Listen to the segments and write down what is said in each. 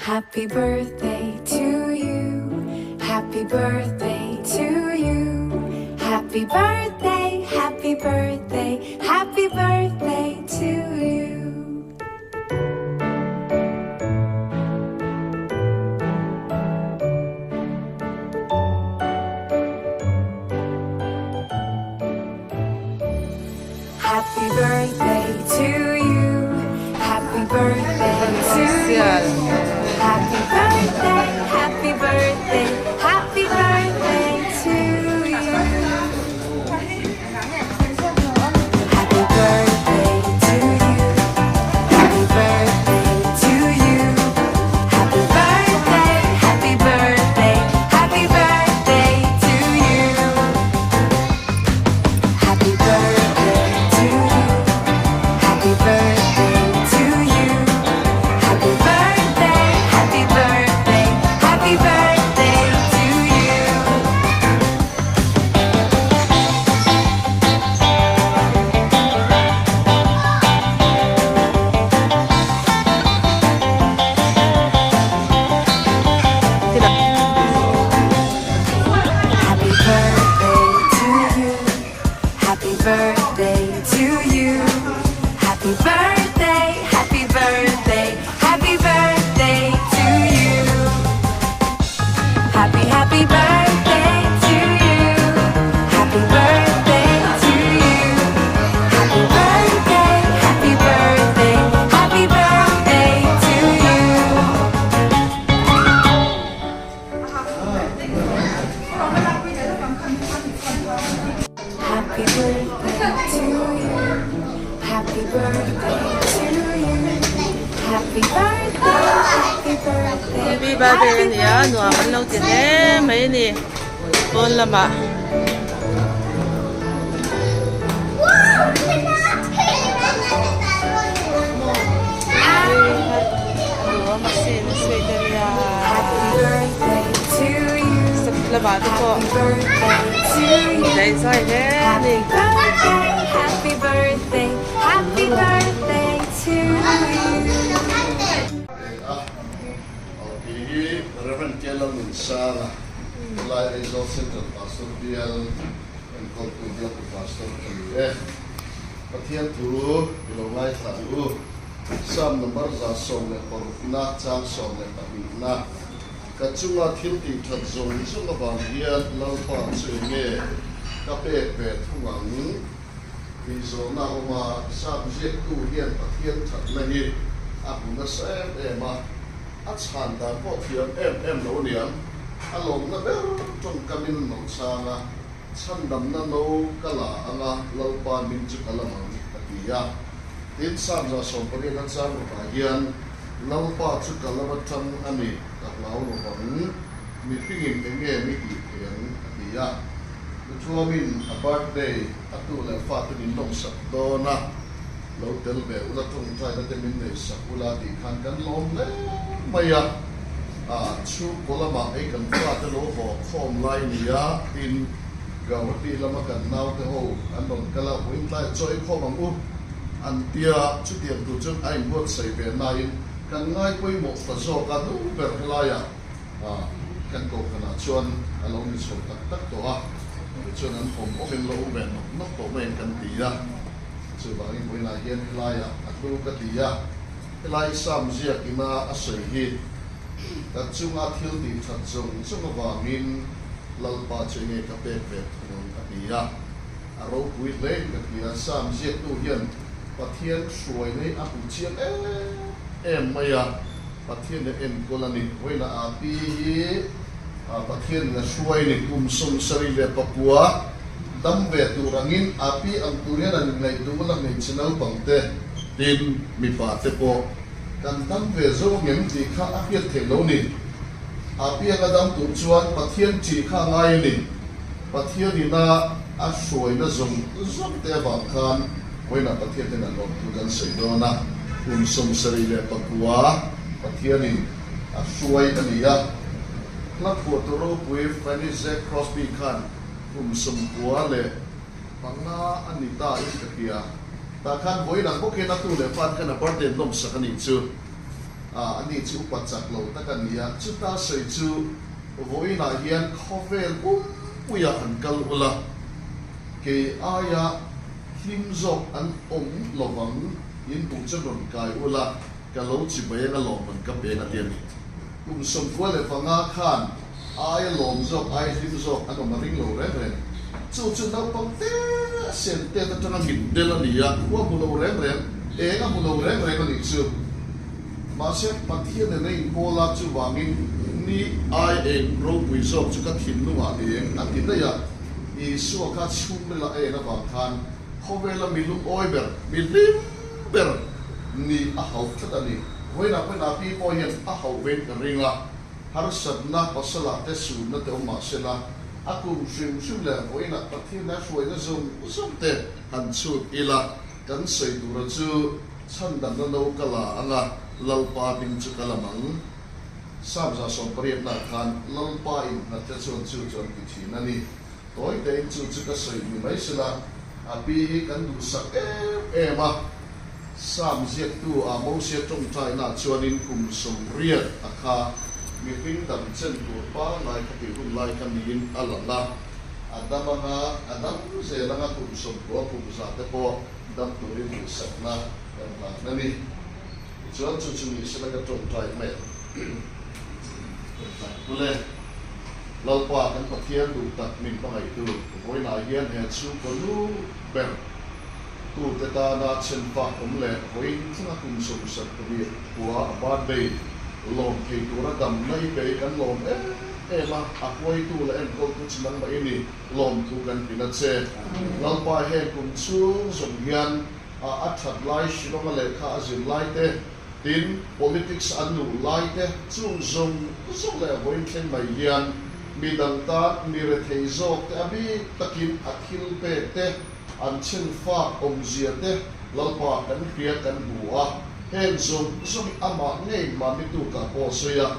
Happy birthday to you. Happy birthday to you. Happy birthday, happy birthday, happy birthday to you. Happy birthday to you. Happy birthday to you. Happy birthday, happy birthday, happy birthday to you. Happy birthday to you. Happy birthday to you. Happy birthday, happy birthday, happy birthday to you. Happy birthday to you. Happy birthday to you. Happy birthday, happy birthday, happy birthday to you. Happy birthday to you. Happy birthday to you. Happy birthday, happy birthday, happy birthday to you. Happy, happy birthday to you. Happy birthday to you. Happy birthday, happy birthday, happy birthday to you. Happy birthday to you. Happy birthday to you. Happy birthday, happy birthday. Happy birthday ani a nuam an lo ti hle mai a ni pawn lamah. Nuam a sin a sweet a nia. Happy birthday to you. Step lamah te pawh Happy birthday to you. daih zai hle a ni. Happy birthday, happy birthday, happy birthday to you. A kei hi Reverend K Lalnunsanga helai Aizawl Central Pastor Bial enkawltu bialtu Pastor ka ni e. Pathian thu i lo ngaithla ang u. Psalm number 116 chang 12 na Ka chunga thil tih that zawng zawng avang hian Lalpa chu eng nge ka pek ve thung ang? Tih zawhna a awm a, Sap ziaktu hian Pathian thatna hi a hmu nasa em em a, a chhan dan pawh thiam em em lo aniang. A lawmna ber tawngkamin no chhang a, Chhandamna no ka la anga Lalpa min chu ka lam ang, a ti a. Tin, Sap 118 a chang rukah hian Lalpa chu ka lam atang a ni, ka hlau lo vang, mihringin eng nge mi tih thei ang, a ti a. Nuthuamin a birthday a tu leh fate min lawmsak dawn a, lo tel ve ula tawngtaina te min neihsak ula tih khan kan lawm hle mai a. A chhungkaw lamah hei kan fate lo haw khawm lai nia, tin Gauhati lama kan naute ho an rawn kal a, vawiin tlaiah chaw ei khawm ang u. An tia, chutiang tur chuan a inbuatsaih ve nain kan ngai pawimawh ta zawk a, nu ber helaiah kan kohhranah chuan a lo ni chho tak tak tawh a, tichuan an awm awmin lo awm ve nawk nawk tawh maiin kan ti a, chuvangin vawiinah hian helaiah a hlu ka ti a, helai Sam ziak ina a sawi hi ka chunga thil tih that zawng zawng avangin Lalpa chu enge ka pek ve thung ang a ti a. A ropui hle in ka hria. Sam ziaktu hian Pathian hruaina hi a hmu chiang em em mai a, Pathian a enkawl a ni. Vawiinah a pi hi Pathianin a hruai a ni. Kum 79 dam ve tur angin a pi ang tur hian an inngaihtuah ula hmeichhe naupangte tin mipa te pawh kan dam ve zo angem tih kha a hriat theih lo ni. A pi anga dam tur chuan Pathian ṭih kha a ngai a ni. Pathianin a a hruaina zawng zawng te avang khan vawiinah Pathian hian a lawm thu kan sawi dawn a, kum 79 Pathianin a hruai a ni a. Hla phuahtu ropui Fanny Jack Crosby khan kum 95 a ni ta in ka hria. Tah khan vawiinah bawk hian a tu leh fate khan a birthday an lawmsak a nih chu. Ani chu upa chak lo tak a ni a, chuta sawi chu vawiinah hian khawvel pumpuiah han kal ula, kei aia hlim zawk an awm lovang, in hmuh chuan rawn kai ula, ka lo chibai anga lawmman ka peng a ti a ni. Kum 95 khan aia lawm zawk, aia hlim zawk an awm a ring lo reng reng. Chu chu naupang te sen tet atanga mitdel a ni a, khua hmu lo reng reng, eng a hmu lo reng reng a nih chu. Mahse, Pathian nen a inpawl a, chuvangin ni ai eng ropui zawk chu ka thinlungah eng a ti daih a. Isua kha chhungrila a en avang khan khawvela mi lungawi ber, mi hlim ber ni a hauh tlat a ni. Vawiinah pawhin pi pawh hian a hauh vein ka ring a, harsatna pasala te sunna te awm mahsela a kum hrim hrim leh vawiinah Pathian a hruaina zawng zawng te han chhut ila kan sawi tura chu chhandamna no ka la anga Lalpa hming chu ka lam ang. Sam 180 nah khan Lalpa innghat te chuan chu chu an ti thin a ni. Tawi tein chu chu ka sawi ni mai sela, a pi hi kan duhsak em em a. Sam ziaktu a Mosia tawngtainah chuanin kum 80 a kha mihring dam chen tur pangngai kha tih hun lai kha niin a lang a. A dam anga, a dam zel anga kum 90 kum 100 te pawh dam turin duhsakna kan hlan a ni. Tichuan chu chu ni sela ka tawngtai mai ang. Tule, Lalpa kan Pathian duh tak min hmangaihtu vawiinah hian he chhungkaw nu ber tute tana chhenfak awm leh vawiin thlenga kum 78 khua a birthday lawm thei tura damna i pe kan lawm em em a, a huaitu leh enkawltu chi nangmah i ni lawmthu kan hrilh a che. Lalpa heng kum chhung zawng hian a that lai Shillong-a lehkha a zir lai te, Tin, politics an luh lai te chung zawng zawng leh vawiin thleng mai hian mi dang tan mi rethei zawk te a bik takin a thil pek te, an chhen fak awmzia te Lalpa kan hria kan hmu a, heng zawng zawng hi amah ngei mahni tukah pawh a sawi a,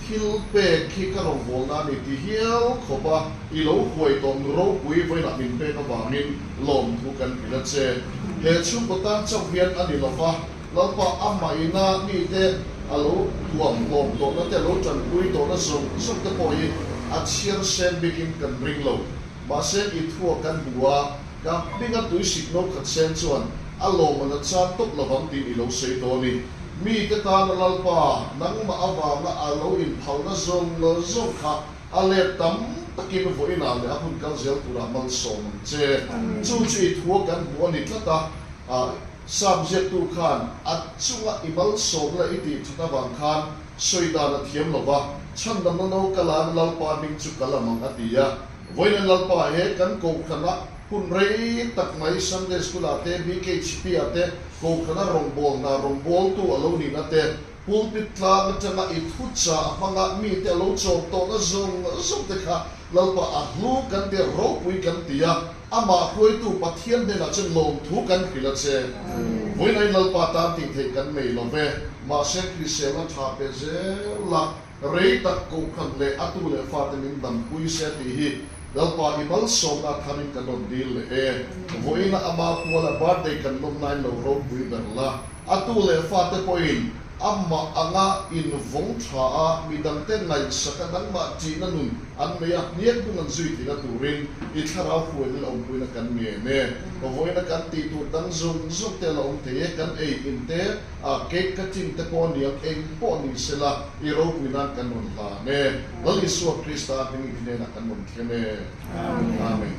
thil pek hi ka rawngbawlna a ni ti hial khawp a, i lo huai tawh nu ropui vawiinah min pek avangin lawmthu kan hrilh a che. He chhungkaw tan chauh hian a ni lova. Lalpa amah ina mite a lo tuam hlawm tawhna te, a lo tanpui tawhna zawng zawng te pawh hi a chhiar sen bikin kan ring lo. Mahse, i thua kan hmu a, ka hminga tui sik no khat sen chuan a lawmman a chan tawp lovang tiin i lo sawi tawh a ni. Mite tana Lalpa nangmah avanga a lo inphalna zawng zawng kha a let tam takin vawiinah leh a hun kal zel turah malsawm ang che. Chu chu i thua kan hmu a ni tlat a. Sam ziaktu khan a chunga i malsawm leh i tih that avang khan sawi dan a thiam lo va, chhandamna no ka la ang Lalpa hming chu ka lam ang a ti a. Vawiin Lalpa he kan kohhranah hun rei tak mai Sunday School ah te, BKHP ah te kohhrana rawngbawlna rawngbawltu a lo nihna te, pulpit tlang atanga i thu cha a hmanga mite a lo chawm tawhna zawng zawng te kha Lalpa a hlu kan ti a, ropui kan ti a. Amah hruaitu Pathian hnenah chuan lawmthu kan hrilh a che. Vawiin Lalpa tan tih theih kan nei lo ve. Mahse hriselna tha pe zel la, rei tak kohhran leh a tu leh fate min dampui se tih hi Lalpa i malsawmna a tharin kan rawn dil leh e. Vawiina ama puala birthday kan lawmnain lo ropui ber la. A tu leh fate pawhin amah anga invawng tha a, midangte ngaihsak a, nangmah ṭihna nun an nei a, hniak hnung an zui theihna turin i thlarau hruaina leh awmpuina kan ngen e. Vawiina kan tih tur dang zawng zawng te a la awm thei e, kan ei in te, a cake cutting te pawh a niang, eng pawh ni sela i ropui nan kan rawn hlan e. Lal Isua Krista hming i hnenah kan rawn thlen e. Amen.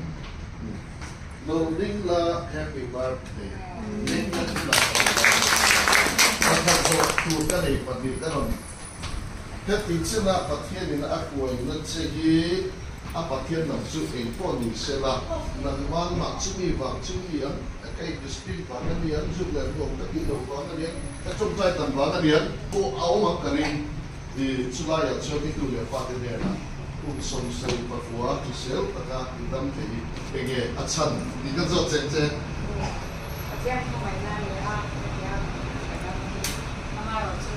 Lo ding la happy birthday ning ka thil ah ka Pakhat zawh tur ka nei pahnih ka rawn heti chin a Pathian in a hruai na che hi a Pathian lam chu eng pawh ni se la nangman mah chumi vang chu mi ang ka in discipline vang a ni ang zuk leh nuam ka tih loh vang a ni ang ka tawngtai tam vang a ni ang pawh a awm ang ka ring. I chulaiah chuan i tu leh fate hnenah kum 79 hrisel taka i dam thei hi enge a chhan tih kan zawt cheng che. Pathian hmangaihna a ni a, hetiang ka dam hi amaherawhchu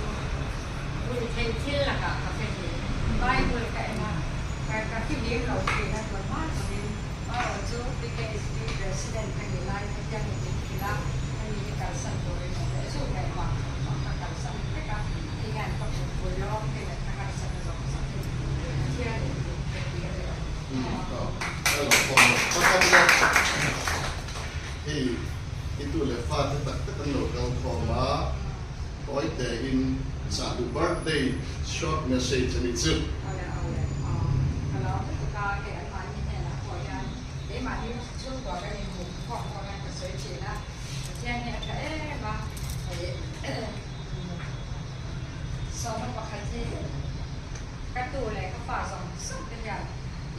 rui theih thil lakah ka fe hle. Bible ka en a, ka ka fihlim lo thin a tun hma takin amaherawhchu PKHD President ka nih lai Pathian in min hrilh a, hemi hi kalsan turin awm leh zuk leh mah ka kalsan vek a. I tu leh fate tak tak an lo kal khawm a, tawi tein chah duh birthday short message a nih chu. Awle awle aw ka lo lutuk a hei an mahni hnenah pawh hian keimahni chhungkua kan inhmuh khawm pawh hian ka sawi thin a, Pathian hi a tha em a, hei sawma pakhat hi ka tu leh ka fa zawng zawng te hian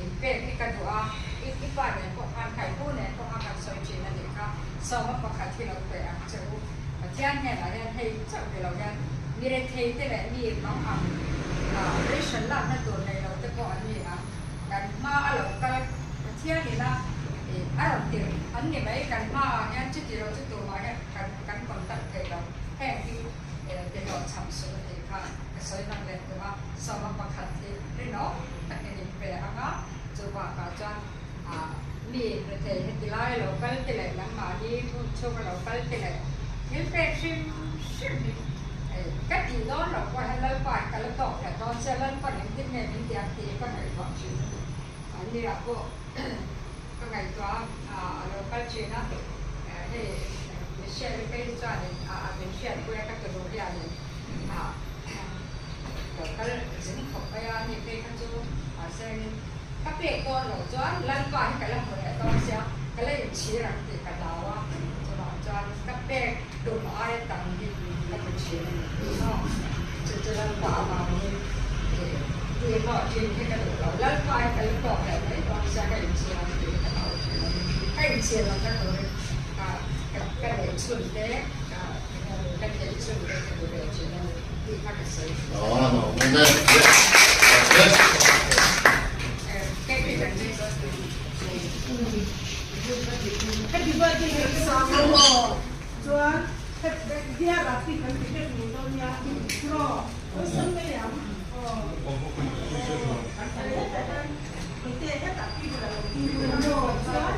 inpek hi ka duh a, i pa nen pawh khan Kaipu nen pawh kha kan sawi thin a nih kha, sawma pakhat hi lo pe ang che u. Pathian hnenah hian hei chauh ni lo hian mi rethei te leh mi mang ang ration lakna tur nei lo te pawh an ni ang. Kan hma a lo kal Pathian ina a rawn tirh an ni mai, kan hmaah hian chuti lo chu tumah hian kan kan contact thei lo. Heng hi ti hlawhchham suh a tih kha ka sawi hman leh tum a, sawma pakhat hi rinawm takin in pe ang a, chu bakah chuan mi rethei heti lai a lo kal te leh nangmahni hmun chhung a lo kal te leh thil pek hrim hrim hi ka tih dawn loh pawh hian Lalpa in ka la tawk leh dawn sia, Lalpan engtin nge min ti ang tih hi ka ngaihtuah thin a ni. Anniah pawh ka ngaihtuah a, a lo kal thin a, hei Michelle-i phei hi chuanin a min hriatpui a ka tunu hianin a lo kal zin khawp mai a, ani phei kha chu mahse ka pek dawn loh chuan Lalpa hi ka la hmu leh dawn sia, ka la inchhir ang tih ka hlau a, chuvang chuan ka pek tum aia tam hi ka hmu thin a ni. Chu chu Lalpa avangin tih hlawh thin hi ka duh lo. Lalpa hi ka la tawk leh mai dawn sia, ka inchhir ang tih hi ka hlau thin a ni. Ka inchhir lohna turin ka neih chhun te, ka theih chhun te ka ti ve thin a ni tih kha ka sawi thin a ni. Happy birthday kan sang maw chuan dear Rafi kan ti vek mai dawn nia tiraw awlsam mai ang aw hetah hetah pi bula lo ti maw chuan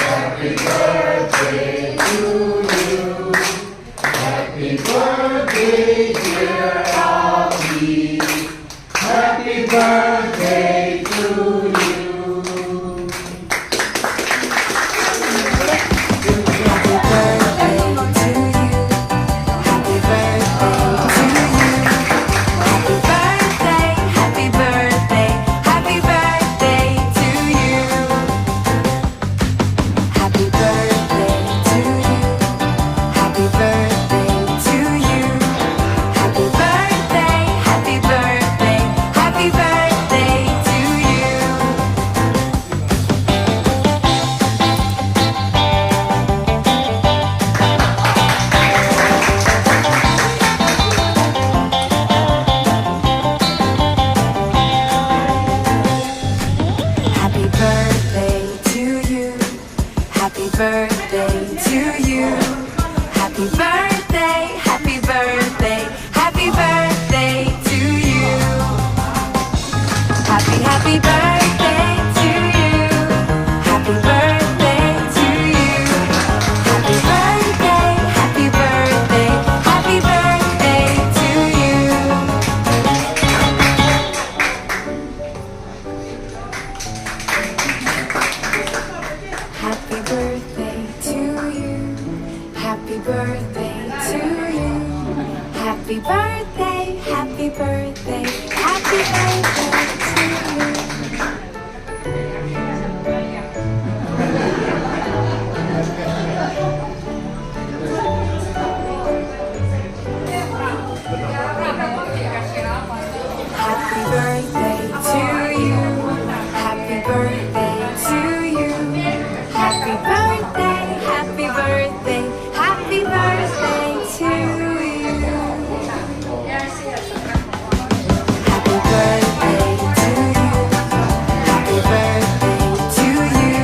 Happy birthday to you Happy birthday dear Abby Happy birthday to you Happy birthday to you. Happy birthday to you. Happy birthday, happy birthday, happy birthday to you. Happy birthday to you. Happy birthday to you. Happy birthday, happy birthday, happy birthday to you. Happy birthday to you. Happy birthday to you. Happy birthday, happy birthday, happy birthday to you. Happy, happy birthday to you. Happy birthday to you. Happy birthday, happy birthday, happy birthday to you. Happy birthday to you. Happy birthday to you. Happy birthday, happy birthday, happy birthday to you. Happy birthday to you. Happy birthday to you. Happy birthday, happy birthday, happy birthday to you. Happy birthday to you. Happy birthday to you.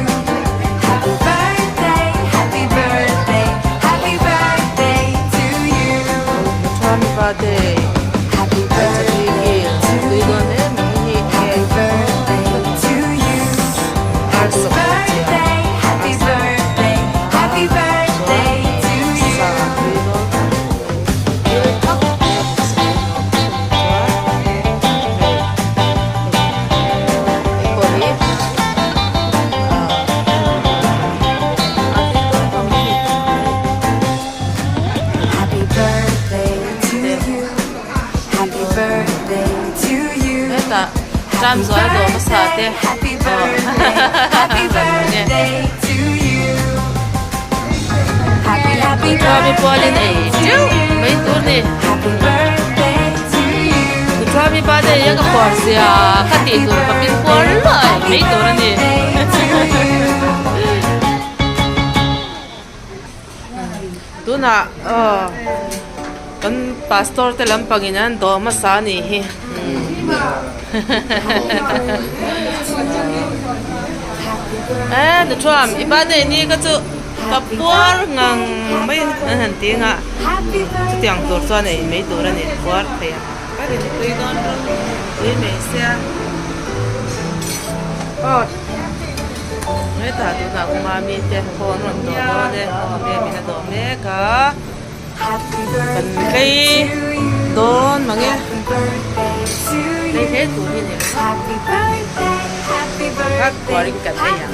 Happy birthday, happy birthday, happy birthday to you. Happy birthday Happy Happy birthday to tui you. dawn birthday to you. Hetah Happy Ramzuala dawh hmasa birthday, te happy aw birthday, happy an rawn ni. birthday to you. Happy, happy Nuṭuami pualin birthday ei to teuh you. mai tur ni. Happy birthday to you. Nuṭuami pa te hian ka puar zia ka tih tur ka pin puar luai mai tur a ni. Tunah aw kan pastor te lampangin an dawh hmasa a nih hi. E Nuṭuam i birthday ni ka chu ka puar ngang mai an han ti ang a chutiang tur chuan ei mai tur a ni puar thei ang. Ka rin tui dawn rawng tui mai sia aw hetah tunah kuma mite pawh an rawn dawh dawn e aw biakin a dawh mek a kan tlei dawn mange tlei hle tur hi a ni lo kuarin kan ei ang.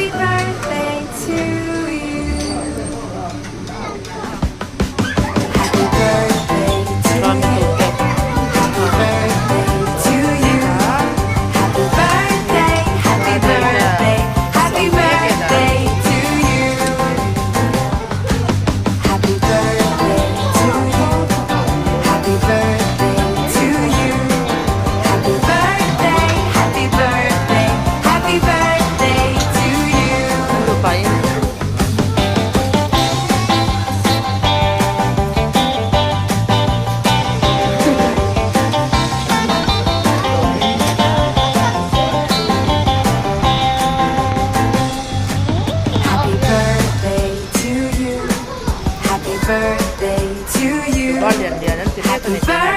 Bar lian lian an ti mek a ni tunah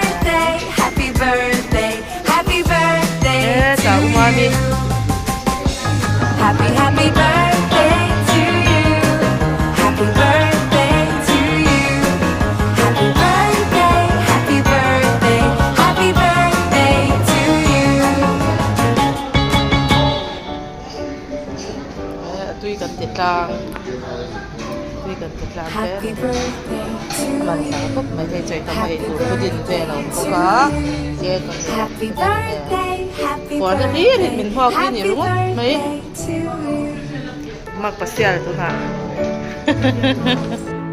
hian hetah umami tui kan ti tlang tui kan ti tlang hle a ni a man hla khawp mai hei chawi tam a ei tur pudding vel a awm bawk a cake a ni puan a hlir in min hmuak hi a ni ringawt mai mak pasial tunah.